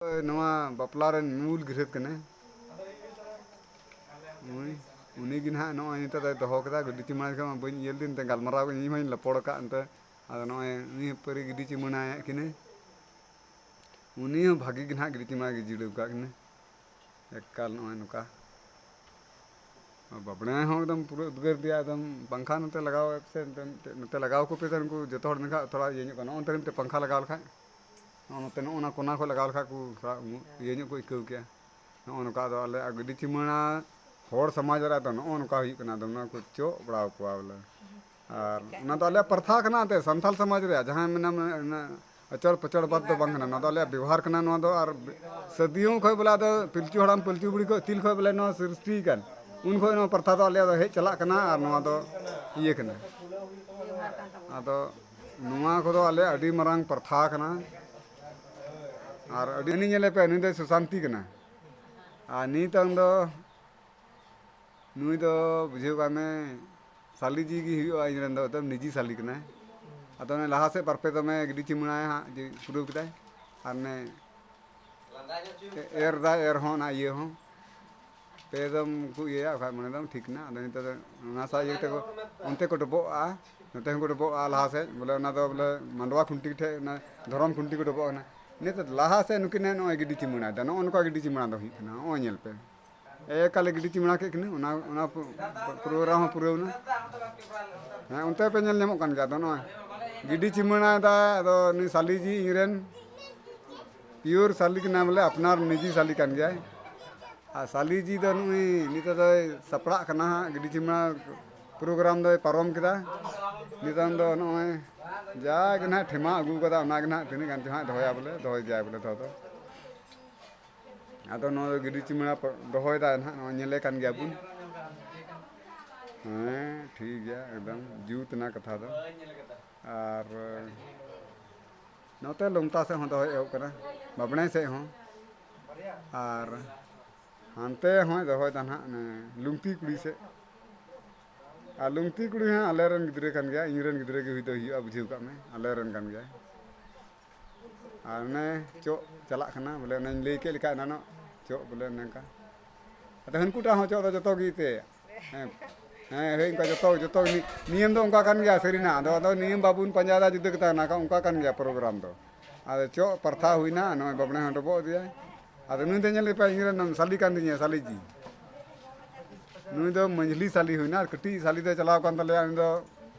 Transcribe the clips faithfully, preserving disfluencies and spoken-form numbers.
ᱱᱚᱣᱟ ᱵᱟᱯᱞᱟ ᱨᱮᱱ ᱢᱩᱞ ᱜᱤᱨᱟᱹᱛ ᱠᱟᱱᱟᱭ᱾ ᱩᱱᱤ, ᱩᱱᱤ ᱜᱮ ᱱᱟᱦᱟᱜ ᱱᱚᱜᱼᱚᱭ ᱱᱤᱛᱚᱜ ᱫᱚᱭ ᱫᱚᱦᱚ ᱠᱮᱫᱟ᱾ ᱜᱤᱰᱤ ᱪᱩᱢᱟᱹᱲᱟ ᱡᱚᱠᱷᱚᱱ ᱢᱟ ᱵᱟᱹᱧ ᱧᱮᱞ ᱫᱤᱧ ᱛᱮ ᱜᱟᱞᱢᱟᱨᱟᱣ, ᱤᱧ ᱦᱚᱸᱧ ᱨᱚᱯᱚᱲ ᱟᱠᱟᱫ ᱮᱱᱛᱮ᱾ ᱟᱫᱚ ᱱᱚᱜᱼᱚᱭ ᱩᱱᱤ ᱦᱚᱸ ᱯᱟᱹᱨᱤ ᱜᱤᱰᱤ ᱪᱩᱢᱟᱹᱲᱟᱭᱮᱫ ᱠᱤᱱᱟᱹ᱾ ᱩᱱᱤ ᱦᱚᱸ ᱵᱷᱟᱹᱜᱤ ᱜᱮ ᱱᱟᱦᱟᱜ ᱜᱤᱰᱤ ᱪᱩᱢᱟᱹᱲᱟ ᱜᱮ ᱡᱤᱲᱟᱹᱣ ᱠᱟᱜ ᱠᱤᱱᱟᱹ᱾ ᱮᱠᱟᱞ ᱱᱚᱜᱼᱚᱭ ᱱᱚᱝᱠᱟ᱾ ᱵᱟᱵᱽᱲᱮ ᱦᱚᱸ ᱮᱠᱫᱚᱢ ᱯᱩᱨᱟᱹ ᱩᱫᱽᱜᱟᱹᱨ ᱫᱮᱭᱟ, ᱮᱠᱫᱚᱢ ᱯᱟᱝᱠᱷᱟ ᱱᱚᱛᱮ ᱞᱟᱜᱟᱣ ᱥᱮ ᱱᱚᱛᱮ, ᱱᱚᱛᱮ ᱞᱟᱜᱟᱣ ᱠᱚᱯᱮ ᱛᱟᱦᱮᱱ ᱩᱱᱠᱩ ᱡᱚᱛᱚ ᱦᱚᱲ ᱢᱮᱱᱠᱷᱟᱱ ᱛᱷᱚᱲᱟ ᱤᱭᱟᱹ ᱧᱚᱜ ᱠᱟᱱᱟ᱾ ᱱᱚᱜᱼᱚ ᱱᱚᱛᱮ ᱨᱮ ᱢᱤᱫᱴᱮᱱ ᱯᱟᱝᱠᱷᱟ ᱞᱟᱜᱟᱣ ᱞᱮᱠᱷᱟᱡ, ᱱᱚᱜᱼᱚ ᱱᱚᱛᱮ, ᱱᱚᱜᱼᱚ ᱱᱟ ᱠᱚᱱᱟ ᱠᱷᱚᱡ ᱞᱟᱜᱟᱣ ᱞᱮᱠᱷᱟᱡ ᱠᱚ ᱛᱷᱚᱲᱟ ᱩᱢᱩ-, ᱤᱭᱟᱹ ᱧᱚᱜ ᱠᱚ ᱟᱹᱭᱠᱟᱹᱣ ᱠᱮᱭᱟ᱾ ᱱᱚᱜᱼᱚ ᱱᱚᱝᱠᱟ ᱟᱫᱚ ᱟᱞᱮ ᱜᱤᱰᱤ ᱪᱤᱢᱟᱹᱲᱟ ᱦᱚᱲ ᱥᱚᱢᱟᱡᱽ ᱨᱮ ᱟᱫᱚ ᱱᱚᱜᱼᱚ ᱱᱚᱝᱠᱟ ᱦᱩᱭᱩᱜ ᱠᱟᱱᱟ, ᱟᱫᱚ ᱱᱚᱣᱟ ᱠᱚ ᱪᱚᱜ ᱵᱟᱲᱟᱣ ᱠᱚᱣᱟ ᱵᱚᱞᱮ᱾ ᱟᱨ ᱚᱱᱟ ᱫᱚ ᱟᱞᱮᱭᱟᱜ ᱯᱨᱚᱛᱷᱟ ᱠᱟᱱᱟ ᱮᱱᱛᱮᱫ, ᱥᱟᱱᱛᱟᱞ ᱥᱚᱢᱟᱡᱽ ᱨᱮᱭᱟᱜ ᱡᱟᱦᱟᱸ ᱢᱮᱱᱟᱢ, ᱚᱱᱟ ᱟᱪᱚᱞ ᱯᱚᱪᱚᱞ ᱵᱟᱫ ᱫᱚ ᱵᱟᱝ ᱠᱟᱱᱟ, ᱱᱚᱣᱟ ᱫᱚ ᱟᱞᱮᱭᱟᱜ ᱵᱮᱵᱚᱦᱟᱨ ᱠᱟᱱᱟ᱾ ᱱᱚᱣᱟ ᱫᱚ ᱟᱨ ᱥᱟᱹᱫᱤᱭᱳ ᱠᱷᱚᱡ ᱵᱚᱞᱮ ᱟᱫᱚ ᱯᱤᱞᱪᱩ ᱦᱟᱲᱟᱢ ᱯᱤᱞᱪᱩ ᱵᱩᱲᱦᱤ ᱠᱷᱚᱡ ᱛᱤᱞ ᱠᱷᱚᱡ ᱵᱚᱞᱮ ᱱᱚᱣᱟ ᱥᱨᱤᱥᱴᱤ ᱠᱟᱱ, ᱩᱱ ᱠᱷᱚᱡ ᱱᱚᱣᱟ ᱯᱨᱚᱛᱷᱟ ᱫᱚ ᱟᱞᱮᱭᱟᱜ ᱫᱚ ᱦᱮᱡ ᱪᱟᱞᱟᱜ ᱠᱟᱱᱟ᱾ ᱟᱨ ᱱᱚᱣᱟ ᱫᱚ ᱤᱭᱟᱹ ᱠᱟᱱᱟ, ᱟᱫᱚ ᱱᱚᱣᱟ ᱠᱚᱫᱚ ᱟᱞᱮ ᱟᱹᱰᱤ ᱢᱟᱨᱟᱝ ᱯᱨᱚᱛᱷᱟ ᱠᱟᱱᱟ᱾ ᱟᱨ ᱟᱹᱰᱤ ᱧᱮᱞᱮ ᱯᱮ, ᱱᱩᱭ ᱫᱚᱭ ᱥᱩᱥᱟᱱᱛᱤ ᱠᱟᱱᱟ᱾ ᱟᱨ ᱱᱤᱛᱚᱝ ᱫᱚ ᱱᱩᱭ ᱫᱚ ᱵᱩᱡᱷᱟᱹᱣ ᱠᱟᱜ ᱢᱮ, ᱥᱟᱞᱤ ᱡᱤ ᱜᱮ ᱦᱩᱭᱩᱜᱼᱟ, ᱤᱧ ᱨᱮᱱ ᱫᱚ ᱮᱠᱫᱚᱢ ᱱᱤᱡᱤ ᱥᱟᱞᱤ ᱠᱟᱱᱟᱭ᱾ ᱟᱫᱚ ᱚᱱᱮ ᱞᱟᱦᱟ ᱥᱮᱫ ᱵᱟᱨ ᱯᱮ ᱫᱚᱢᱮ ᱜᱤᱰᱤ ᱪᱤᱢᱟᱹᱲᱟᱭ ᱦᱟᱸᱜ ᱡᱮ ᱯᱩᱨᱟᱹᱣ ᱠᱮᱫᱟᱭ, ᱟᱨ ᱚᱱᱮ ᱮ-, ᱮᱨ ᱫᱟᱭ, ᱮᱨ ᱦᱚᱸ ᱚᱱᱟ ᱤᱭᱟᱹ ᱦᱚᱸ ᱯᱮ ᱫᱚᱢ ᱠᱚ ᱤᱭᱟᱹᱭᱟ, ᱵᱟᱠᱷᱟᱡ ᱢᱚᱬᱮ ᱫᱚᱢ ᱴᱷᱤᱠ ᱱᱟ᱾ ᱟᱫᱚ ᱱᱤᱛᱚᱜ ᱫᱚ ᱚᱱᱟ ᱥᱟᱶ ᱤᱭᱟᱹ ᱠᱟᱛᱮ ᱠᱚ, ᱚᱱᱛᱮ ᱠᱚ ᱰᱚᱵᱚᱜᱼᱟ, ᱱᱚᱛᱮ ᱦᱚᱸ ᱠᱚ ᱰᱚᱵᱚᱜᱼᱟ ᱞᱟᱦᱟ ᱥᱮᱫ, ᱵᱚᱞᱮ ᱚᱱᱟ ᱫᱚ ᱵᱚᱞᱮ ᱢᱟᱰᱣᱟ ᱠᱷᱩᱱᱴᱤ ᱴᱷᱮᱡ ᱚᱱᱟ ᱫᱷᱚᱨᱚᱢ ᱠᱷᱩᱱᱴᱤ ᱠᱚ ᱰᱚᱵᱚᱜ ᱠᱟᱱᱟ᱾ ᱱᱤᱛᱚᱜ ᱞᱟᱦᱟ ᱥᱮᱫ ᱱᱩᱠᱤᱱ ᱱᱚᱜᱼᱚᱭ ᱜᱤᱰᱤ ᱪᱤᱢᱟᱹᱲᱟᱭ ᱫᱟ, ᱱᱚᱜᱼᱚ ᱱᱚᱝᱠᱟ ᱜᱤᱰᱤ ᱪᱤᱢᱟᱹᱲᱟ ᱫᱚ ᱦᱩᱭᱩᱜ ᱠᱟᱱᱟ, ᱱᱚᱜᱼᱚᱭ ᱧᱮᱞ ᱯᱮ᱾ ᱮᱠᱟᱞᱮ ᱜᱤᱰᱤ ᱪᱤᱢᱲᱟ ᱠᱮᱫ ᱠᱤᱱᱟᱹ, ᱚᱱᱟ, ᱚᱱᱟ ᱯᱨᱳᱜᱨᱟᱢ ᱦᱚᱸ ᱯᱩᱨᱟᱹᱣ ᱮᱱᱟ᱾ ᱦᱮᱸ, ᱚᱱᱛᱮ ᱯᱮ ᱧᱮᱞ ᱧᱟᱢᱚᱜ ᱠᱟᱱ ᱜᱮᱭᱟ᱾ ᱟᱫᱚ ᱱᱚᱜᱼᱚᱭ ᱜᱤᱰᱤ ᱪᱤᱢᱲᱟᱭ ᱫᱟ, ᱟᱫᱚ ᱱᱩᱭ ᱥᱟᱞᱤ ᱡᱤ ᱤᱧ ᱨᱮᱱ pure ᱥᱟᱞᱤ ᱠᱟᱱᱟᱭ, ᱵᱚᱞᱮ ᱟᱯᱱᱟᱨ ᱱᱤᱡᱤ ᱥᱟᱞᱤ ᱠᱟᱱ ᱜᱮᱭᱟᱭ᱾ ᱟᱨ ᱥᱟᱞᱤ ᱡᱤ ᱫᱚ ᱱᱩᱭ ᱱᱤᱛᱚᱜ ᱫᱚᱭ ᱥᱟᱯᱲᱟᱜ ᱠᱟᱱᱟ ᱦᱟᱸᱜ, ᱜᱤᱰᱤ ᱪᱤᱢᱲᱟ ᱯᱨᱳᱜᱨᱟᱢ ᱫᱚᱭ ᱯᱟᱨᱚᱢ ᱠᱮᱫᱟ᱾ ᱱᱤᱛᱚᱝ ᱫᱚ ᱱᱚᱜᱼᱚᱭ ᱡᱟ ᱜᱮ ᱱᱟᱦᱟᱜ ᱴᱷᱮᱢᱟ ᱟᱹᱜᱩ ᱠᱟᱫᱟ, ᱚᱱᱟ ᱜᱮ ᱱᱟᱦᱟᱜ ᱛᱤᱱᱟᱹᱜ ᱜᱟᱱ ᱪᱚ ᱦᱟᱸᱜ ᱫᱚᱦᱚᱭᱟ, ᱵᱚᱞᱮ ᱫᱚᱦᱚᱭ ᱜᱮᱭᱟᱭ ᱵᱚᱞᱮ ᱫᱚᱦᱚ ᱫᱚ᱾ ᱟᱫᱚ ᱱᱚᱣᱟ ᱫᱚ ᱜᱤᱰᱤ ᱪᱤᱢᱲᱟ ᱯᱚ-, ᱫᱚᱦᱚᱭᱮᱫᱟ ᱱᱟᱦᱟᱜ, ᱱᱚᱣᱟ ᱧᱮᱞᱮ ᱠᱟᱱ ᱜᱮᱭᱟ ᱵᱚᱱ᱾ ᱦᱮᱸ, ᱴᱷᱤᱠ ᱜᱮᱭᱟ, ᱮᱠᱫᱚᱢ ᱡᱩᱛ ᱮᱱᱟ ᱠᱟᱛᱷᱟ ᱫᱚ᱾ ᱟᱨ ᱱᱚᱛᱮ ᱞᱚᱢᱛᱟ ᱥᱮᱫ ᱦᱚᱸ ᱫᱚᱦᱚᱭ ᱮᱦᱚᱵ ᱠᱟᱱᱟ, ᱵᱟᱵᱽᱬᱮ ᱥᱮᱫ ᱦᱚᱸ, ᱟᱨ ᱦᱟᱱᱛᱮ ᱦᱚᱸᱭ ᱫᱚᱦᱚᱭᱮᱫᱟ ᱱᱟᱦᱟᱜ ᱚᱱᱮ ᱞᱩᱝᱛᱤ ᱠᱩᱲᱤ ᱥᱮᱫ᱾ ᱟᱨ ᱞᱩᱝᱛᱤ ᱠᱩᱲᱤ ᱦᱚᱸ ᱟᱞᱮ ᱨᱮᱱ ᱜᱤᱫᱽᱨᱟᱹ ᱠᱟᱱ ᱜᱮᱭᱟ, ᱤᱧ ᱨᱮᱱ ᱜᱤᱫᱽᱨᱟᱹ ᱜᱮ ᱦᱩᱭ ᱫᱚ ᱦᱩᱭᱩᱜᱼᱟ, ᱵᱩᱡᱷᱟᱹᱣ ᱠᱟᱜ ᱢᱮ, ᱟᱞᱮ ᱨᱮᱱ ᱠᱟᱱ ᱜᱮᱭᱟᱭ᱾ ᱟᱨ ᱚᱱᱮ ᱪᱚᱜ ᱪᱟᱞᱟᱜ ᱠᱟᱱᱟ, ᱵᱚᱞᱮ ᱚᱱᱮᱧ ᱞᱟᱹᱭ ᱠᱮᱫ ᱞᱮᱠᱟ ᱮᱱᱟᱱᱚᱜ, ᱪᱚᱜ ᱵᱚᱞᱮ ᱚᱱᱮ ᱚᱱᱠᱟ᱾ ᱟᱫᱚ ᱦᱟᱹᱱᱠᱩᱴᱟᱜ ᱦᱚᱸ ᱪᱚᱜ ᱫᱚ ᱡᱚᱛᱚ ᱜᱮ ᱛᱮ᱾ ᱦᱮᱸ, ᱦᱮᱸ, ᱦᱳᱭ, ᱚᱱᱠᱟ ᱡᱚᱛᱚ, ᱡᱚᱛᱚ ᱜᱮ᱾ ᱱᱤᱭᱚᱢ ᱫᱚ ᱚᱱᱠᱟ ᱠᱟᱱ ᱜᱮᱭᱟ ᱥᱟᱹᱨᱤᱱᱟᱜ᱾ ᱟᱫᱚ, ᱟᱫᱚ ᱱᱤᱭᱚᱢ ᱵᱟᱵᱚᱱ ᱯᱟᱸᱡᱟᱭᱮᱫᱟ, ᱡᱩᱫᱟᱹ ᱠᱟᱛᱷᱟ ᱠᱟᱱᱟ, ᱚᱱᱠᱟ ᱠᱟᱱ ᱜᱮᱭᱟ ᱯᱨᱳᱜᱨᱟᱢ ᱫᱚ᱾ ᱟᱫᱚ ᱪᱚᱜ ᱯᱨᱚᱛᱷᱟ ᱦᱩᱭᱱᱟ, ᱱᱚᱜᱼᱚᱭ ᱵᱟᱵᱽᱲᱮ ᱦᱚᱸ ᱰᱚᱵᱚᱜ ᱤᱫᱤᱭᱟᱭ᱾ ᱟᱫᱚ ᱱᱩᱭ ᱫᱚ ᱧᱮᱞ ᱞᱮᱯᱮ, ᱤᱧ ᱨᱮᱱ ᱥᱟᱞᱤ ᱠᱟᱱ ᱛᱤᱧᱟᱹ, ᱥᱟᱞᱤ ᱡᱤ᱾ ᱱᱩᱭ ᱫᱚ ᱢᱟᱹᱡᱷᱞᱤ ᱥᱟᱞᱤ ᱦᱩᱭᱱᱟ, ᱟᱨ ᱠᱟᱹᱴᱤᱡ ᱥᱟᱞᱤ ᱫᱚᱭ ᱪᱟᱞᱟᱣ ᱠᱟᱱ ᱛᱟᱞᱮᱭᱟ, ᱩᱱᱤ ᱫᱚ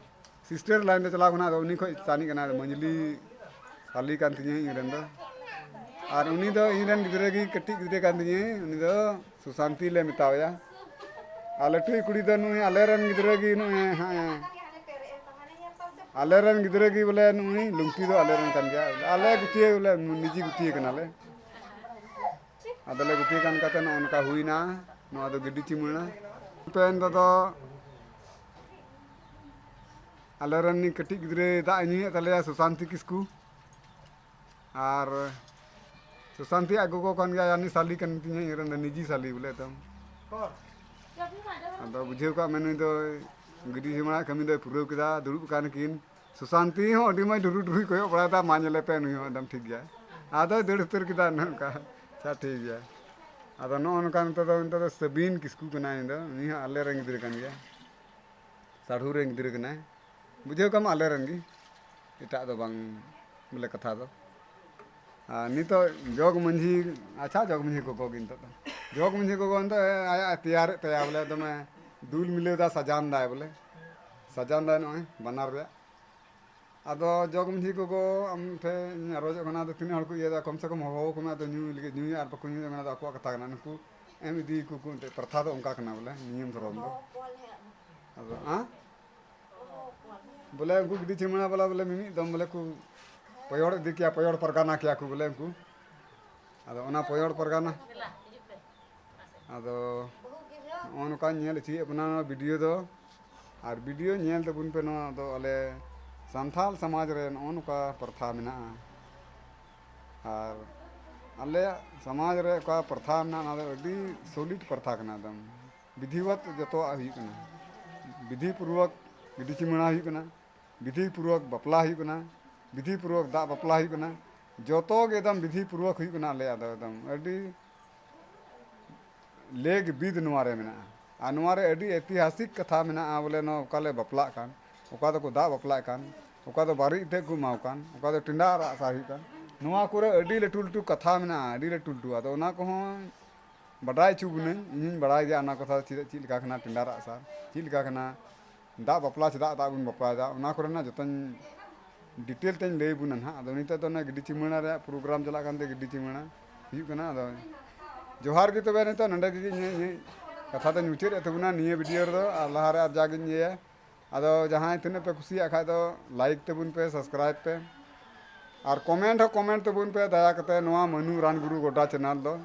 ᱥᱤᱥᱴᱟᱨ ᱞᱟᱭᱤᱱ ᱨᱮ ᱪᱟᱞᱟᱣ ᱠᱟᱱᱟ, ᱟᱫᱚ ᱩᱱᱤ ᱠᱷᱚᱡ ᱥᱟᱱᱤ ᱠᱟᱱᱟ, ᱟᱫᱚ ᱢᱟᱹᱡᱷᱞᱤ ᱥᱟᱞᱤ ᱠᱟᱱ ᱛᱤᱧᱟᱹ ᱤᱧ ᱨᱮᱱ ᱫᱚ᱾ ᱟᱨ ᱩᱱᱤ ᱫᱚ ᱤᱧ ᱨᱮᱱ ᱜᱤᱫᱽᱨᱟᱹ ᱜᱮ, ᱠᱟᱹᱴᱤᱡ ᱜᱤᱫᱽᱨᱟᱹ ᱠᱟᱱ ᱛᱤᱧᱟᱹ, ᱩᱱᱤ ᱫᱚ ᱥᱩᱥᱟᱱᱛᱤ ᱞᱮ ᱢᱮᱛᱟᱣᱟᱭᱟ᱾ ᱟᱨ ᱞᱟᱹᱴᱩᱭᱤᱡ ᱠᱩᱲᱤ ᱫᱚ ᱱᱩᱭ ᱟᱞᱮ ᱨᱮᱱ ᱜᱤᱫᱽᱨᱟᱹ ᱜᱮ, ᱱᱩᱭ, ᱦᱮᱸ, ᱟᱞᱮ ᱨᱮᱱ ᱜᱤᱫᱽᱨᱟᱹ ᱜᱮ ᱵᱚᱞᱮ ᱱᱩᱭ ᱞᱩᱝᱛᱤ ᱫᱚ ᱟᱞᱮ ᱨᱮᱱ ᱠᱟᱱ ᱜᱮᱭᱟ, ᱟᱞᱮ ᱜᱩᱴᱤᱭᱟᱹ ᱵᱚᱞᱮ, ᱱᱤᱡᱮ ᱜᱩᱴᱤᱭᱟᱹ ᱠᱟᱱᱟᱞᱮ᱾ ᱟᱫᱚᱞᱮ ᱜᱩᱴᱤᱭᱟᱹ ᱠᱟᱱ ᱠᱟᱛᱮ ᱱᱚᱜᱼᱚ ᱱᱚᱝᱠᱟ ᱦᱩᱭᱱᱟ᱾ ᱱᱚᱣᱟ ᱫᱚ ᱜᱤᱰᱤ ᱪᱤᱢᱟᱹᱲᱟ᱾ ᱯᱮᱱ ᱫᱚ ᱟᱞᱮ ᱨᱮᱱ ᱱᱤᱡ ᱠᱟᱹᱴᱤᱡ ᱜᱤᱫᱽᱨᱟᱹ ᱫᱟᱜ ᱮ ᱧᱩᱭᱮᱫ ᱛᱟᱞᱮᱭᱟ, ᱥᱩᱥᱟᱱᱛᱤ ᱠᱤᱥᱠᱩ᱾ ᱟᱨ ᱥᱩᱥᱟᱱᱛᱤ ᱟᱡ ᱜᱚᱜᱚ ᱠᱟᱱ ᱜᱮᱭᱟ, ᱟᱨ ᱱᱩᱭ ᱥᱟᱞᱤ ᱠᱟᱱ ᱛᱤᱧᱟᱹ, ᱤᱧ ᱨᱮᱱ ᱫᱚ ᱱᱤᱡᱤ ᱥᱟᱞᱤ ᱵᱚᱞᱮ ᱮᱠᱫᱚᱢ᱾ ᱟᱫᱚ ᱵᱩᱡᱷᱟᱹᱣ ᱠᱟᱜ ᱢᱮ, ᱱᱩᱭ ᱫᱚ ᱜᱤᱰᱤ ᱡᱚᱢᱟᱜ ᱠᱟᱹᱢᱤ ᱫᱚᱭ ᱯᱩᱨᱟᱹᱣ ᱠᱮᱫᱟ, ᱫᱩᱲᱩᱵ ᱠᱟᱱ ᱠᱤᱱ᱾ ᱥᱩᱥᱟᱱᱛᱤ ᱦᱚᱸ ᱟᱹᱰᱤ ᱢᱚᱡᱽ ᱰᱷᱩᱨᱩ ᱰᱷᱩᱨᱩᱭ ᱠᱚᱭᱚᱜ ᱵᱟᱲᱟᱭᱮᱫᱟ, ᱢᱟ ᱧᱮᱞᱮ ᱯᱮ, ᱱᱩᱭ ᱦᱚᱸ ᱮᱠᱫᱚᱢ ᱴᱷᱤᱠ ᱜᱮᱭᱟ᱾ ᱟᱫᱚᱭ ᱫᱟᱹᱲ ᱩᱛᱟᱹᱨ ᱠᱮᱫᱟ ᱱᱚᱝᱠᱟ᱾ ᱟᱪᱪᱷᱟ, ᱴᱷᱤᱠ ᱜᱮᱭᱟ᱾ ᱟᱫᱚ ᱱᱚᱜᱼᱚ ᱱᱚᱝᱠᱟ ᱱᱤᱛᱚᱜ ᱫᱚ, ᱱᱤᱛᱚᱜ ᱫᱚ ᱥᱟᱹᱵᱤᱱ ᱠᱤᱥᱠᱩ ᱠᱟᱱᱟᱭ, ᱩᱱᱤ ᱫᱚ, ᱩᱱᱤ ᱦᱚᱸ ᱟᱞᱮ ᱨᱮᱱ ᱜᱤᱫᱽᱨᱟᱹ ᱠᱟᱱ ᱜᱮᱭᱟ, ᱥᱟᱹᱲᱦᱩ ᱨᱮᱱ ᱜᱤᱫᱽᱨᱟᱹ ᱠᱟᱱᱟᱭ᱾ ᱵᱩᱡᱷᱟᱹᱣ ᱠᱟᱜ ᱢᱟ, ᱟᱞᱮ ᱨᱮᱱ ᱜᱮ, ᱮᱴᱟᱜ ᱫᱚ ᱵᱟᱝ ᱵᱚᱞᱮ ᱠᱟᱛᱷᱟ ᱫᱚ᱾ ᱟᱨ ᱱᱤᱛᱚᱜ ᱡᱚᱜᱽ ᱢᱟᱹᱡᱷᱤ, ᱟᱪᱪᱷᱟ, ᱡᱚᱜᱽ ᱢᱟᱹᱡᱷᱤ ᱜᱚᱜᱚ ᱜᱮ ᱱᱤᱛᱚᱜ ᱫᱚ, ᱡᱚᱜᱽ ᱢᱟᱹᱡᱷᱤ ᱜᱚᱜᱚ ᱱᱤᱛᱚᱜ ᱟᱭᱟᱜ ᱮ ᱛᱮᱭᱟᱨᱮᱫ ᱛᱟᱭᱟ ᱵᱚᱞᱮ, ᱫᱚᱢᱮ ᱫᱩᱞ ᱢᱤᱞᱟᱹᱣ ᱫᱟ, ᱥᱟᱡᱟᱱ ᱫᱟᱭ ᱵᱚᱞᱮ, ᱥᱟᱡᱟᱱ ᱫᱟᱭ ᱱᱚᱜᱼᱚᱭ ᱵᱟᱱᱟᱨ ᱨᱮᱭᱟᱜ᱾ ᱟᱫᱚ ᱡᱚᱜᱽ ᱢᱟᱹᱡᱷᱤ ᱜᱚᱜᱚ, ᱟᱢ ᱴᱷᱮᱱ ᱤᱧ ᱟᱨᱚᱡᱚᱜ ᱠᱟᱱᱟ, ᱟᱫᱚ ᱛᱤᱱᱟᱹᱜ ᱦᱚᱲ ᱠᱚ ᱤᱭᱟᱹᱭᱮᱫᱟ, ᱠᱚᱢ ᱥᱮ ᱠᱚᱢ ᱦᱚᱦᱚ ᱟᱠᱚ ᱢᱮ, ᱟᱫᱚ ᱧᱩᱭ ᱞᱟᱹᱜᱤᱫ ᱧᱩᱭᱟ, ᱟᱨ ᱵᱟᱠᱚ ᱧᱩᱭᱟ, ᱚᱱᱟ ᱫᱚ ᱟᱠᱚᱣᱟᱜ ᱠᱟᱛᱷᱟ ᱠᱟᱱᱟ᱾ ᱱᱩᱠᱩ ᱮᱢ ᱤᱫᱤᱭᱟᱠᱚ ᱠᱚ, ᱮᱱᱛᱮᱫ ᱯᱨᱚᱛᱷᱟ ᱫᱚ ᱚᱱᱠᱟ ᱠᱟᱱᱟ ᱵᱚᱞᱮ, ᱱᱤᱭᱚᱢ ᱫᱷᱚᱨᱚᱢ ᱫᱚ᱾ ᱟᱫᱚ, ᱦᱮᱸ? ᱵᱚᱞᱮ ᱩᱱᱠᱩ ᱜᱤᱰᱤ ᱪᱤᱢᱟᱹᱲᱟ ᱵᱟᱞᱟ ᱵᱚᱞᱮ ᱢᱤᱢᱤᱫ ᱫᱚᱢ ᱵᱚᱞᱮ ᱠᱚ ᱯᱚᱭᱚᱲ ᱤᱫᱤ ᱠᱮᱭᱟ, ᱯᱚᱭᱚᱲ ᱯᱟᱨᱜᱟᱱᱟ ᱠᱮᱭᱟ ᱠᱚ ᱵᱚᱞᱮ ᱩᱱᱠᱩ᱾ ᱟᱫᱚ ᱚᱱᱟ ᱯᱚᱭᱚᱲ ᱯᱟᱨᱜᱟᱱᱟ, ᱟᱫᱚ ᱱᱚᱜᱼᱚ ᱱᱚᱝᱠᱟᱧ ᱧᱮᱞ ᱦᱚᱪᱚᱭᱮᱫ ᱵᱚᱱᱟ ᱱᱚᱣᱟ ᱵᱷᱤᱰᱤᱭᱳ ᱫᱚ᱾ ᱟᱨ ᱵᱷᱤᱰᱤᱭᱳ ᱧᱮᱞ ᱛᱟᱵᱚᱱ ᱯᱮ, ᱱᱚᱣᱟ ᱫᱚ ᱟᱞᱮ ᱥᱟᱱᱛᱟᱲ ᱥᱚᱢᱟᱡᱽ ᱨᱮ ᱱᱚᱜᱼᱚ ᱱᱚᱝᱠᱟ ᱯᱨᱚᱛᱷᱟ ᱢᱮᱱᱟᱜᱼᱟ᱾ ᱟᱨ ᱟᱞᱮᱭᱟᱜ ᱥᱚᱢᱟᱡᱽ ᱨᱮ ᱚᱠᱟ ᱯᱨᱚᱛᱷᱟ ᱢᱮᱱᱟᱜᱼᱟ, ᱚᱱᱟ ᱫᱚ ᱟᱹᱰᱤ ᱥᱚᱞᱤᱰ ᱯᱨᱚᱛᱷᱟ ᱠᱟᱱᱟ ᱮᱠᱫᱚᱢ᱾ ᱵᱤᱫᱷᱤᱣᱟᱛ ᱡᱚᱛᱚᱣᱟᱜ ᱦᱩᱭᱩᱜ ᱠᱟᱱᱟ, ᱵᱤᱫᱷᱤ ᱯᱩᱨᱣᱚᱠ ᱜᱤᱰᱤ ᱪᱤᱢᱟᱹᱲᱟ ᱦᱩᱭᱩᱜ ᱠᱟᱱᱟ, ᱵᱤᱫᱷᱤ ᱯᱩᱨᱣᱚᱠ ᱵᱟᱯᱞᱟ ᱦᱩᱭᱩᱜ ᱠᱟᱱᱟ, ᱵᱤᱫᱷᱤ ᱯᱩᱨᱣᱚᱠ ᱫᱟᱜ ᱵᱟᱯᱞᱟ ᱦᱩᱭᱩᱜ ᱠᱟᱱᱟ, ᱡᱚᱛᱚ ᱜᱮ ᱮᱠᱫᱚᱢ ᱵᱤᱫᱷᱤ ᱯᱩᱨᱣᱚᱠ ᱦᱩᱭᱩᱜ ᱠᱟᱱᱟ ᱟᱞᱮᱭᱟᱜ ᱫᱚ᱾ ᱮᱠᱫᱚᱢ ᱟᱹᱰᱤ ᱞᱮᱠ ᱵᱤᱫ ᱱᱚᱣᱟ ᱨᱮ ᱢᱮᱱᱟᱜᱼᱟ᱾ ᱟᱨ ᱱᱚᱣᱟ ᱨᱮ ᱟᱹᱰᱤ ᱮᱛᱤᱦᱟᱥᱤᱠ ᱠᱟᱛᱷᱟ ᱢᱮᱱᱟᱜᱼᱟ, ᱵᱚᱞᱮ ᱱᱚᱣᱟ ᱚᱠᱟ ᱞᱮ ᱵᱟᱯᱞᱟᱜ ᱠᱟᱱ, ᱚᱠᱟ ᱫᱚᱠᱚ ᱫᱟᱜ ᱵᱟᱯᱞᱟᱜ ᱠᱟᱱ, ᱚᱠᱟ ᱫᱚ ᱵᱟᱨᱮ ᱤᱛᱟᱹ ᱠᱚ ᱮᱢᱟᱣ ᱠᱟᱱ, ᱚᱠᱟ ᱫᱚ ᱴᱮᱸᱰᱟ ᱟᱨᱟᱜ ᱥᱟᱨ ᱦᱩᱭᱩᱜ ᱠᱟᱱ, ᱱᱚᱣᱟ ᱠᱚᱨᱮ ᱟᱹᱰᱤ ᱞᱟᱹᱴᱩ ᱞᱟᱹᱴᱩ ᱠᱟᱛᱷᱟ ᱢᱮᱱᱟᱜᱼᱟ, ᱟᱹᱰᱤ ᱞᱟᱹᱴᱩ ᱞᱟᱹᱴᱩ᱾ ᱟᱫᱚ ᱚᱱᱟ ᱠᱚᱦᱚᱸ ᱵᱟᱰᱟᱭ ᱦᱚᱪᱚ ᱵᱚᱱᱟᱹᱧ, ᱤᱧ ᱦᱚᱸᱧ ᱵᱟᱲᱟᱭ ᱜᱮᱭᱟ ᱚᱱᱟ ᱠᱟᱛᱷᱟ, ᱪᱮᱫ, ᱪᱮᱫ ᱞᱮᱠᱟ ᱠᱟᱱᱟ ᱴᱮᱸᱰᱟ ᱟᱨᱟᱜ ᱥᱟᱨ, ᱪᱮᱫ ᱞᱮᱠᱟ ᱠᱟᱱᱟ ᱫᱟᱜ ᱵᱟᱯᱞᱟ, ᱪᱮᱫᱟᱜ ᱫᱟᱜ ᱵᱚᱱ ᱵᱟᱯᱞᱟᱭᱮᱫᱟ, ᱚᱱᱟ ᱠᱚᱨᱮᱱᱟᱜ ᱡᱚᱛᱚᱧ detail ᱛᱮᱧ ᱞᱟᱹᱭ ᱟᱵᱚᱱᱟ ᱱᱟᱦᱟᱜ᱾ ᱟᱫᱚ ᱱᱤᱛᱚᱜ ᱫᱚ ᱚᱱᱟ ᱜᱤᱰᱤ ᱪᱤᱢᱟᱹᱲᱟ ᱨᱮᱭᱟᱜ program ᱪᱟᱞᱟᱜ ᱠᱟᱱᱛᱮ ᱜᱤᱰᱤ ᱪᱤᱢᱟᱹᱲᱟ ᱦᱩᱭᱩᱜ ᱠᱟᱱᱟ᱾ ᱟᱫᱚ ᱡᱚᱦᱟᱨ ᱜᱮ ᱛᱚᱵᱮ, ᱱᱤᱛᱚᱜ ᱱᱚᱰᱮ ᱜᱮ ᱤᱧᱟᱹᱜ, ᱤᱧᱟᱹᱜ ᱠᱟᱛᱷᱟ ᱫᱚᱧ ᱢᱩᱪᱟᱹᱫ ᱮᱫ ᱛᱟᱵᱚᱱᱟ ᱱᱤᱭᱟᱹ video ᱨᱮᱫᱚ᱾ ᱟᱨ ᱞᱟᱦᱟᱨᱮ ᱟᱨ ᱡᱟᱜᱤᱧ ᱤᱭᱟᱹᱭᱟ, ᱟᱫᱚ ᱡᱟᱦᱟᱸᱭ ᱛᱤᱱᱟᱹᱜ ᱯᱮ ᱠᱩᱥᱤᱭᱟᱜ ᱠᱷᱟᱡ ᱫᱚ like ᱛᱟᱵᱚᱱ ᱯᱮ, subscribe ᱯᱮ, ᱟᱨ comment ᱦᱚᱸ comment ᱛᱟᱵᱚᱱ ᱯᱮ ᱫᱟᱭᱟ ᱠᱟᱛᱮ ᱱᱚᱣᱟ ᱢᱟᱹᱱᱩ ᱨᱟᱱ ᱜᱩᱨᱩ ᱜᱚᱰᱰᱟ channel ᱫᱚ᱾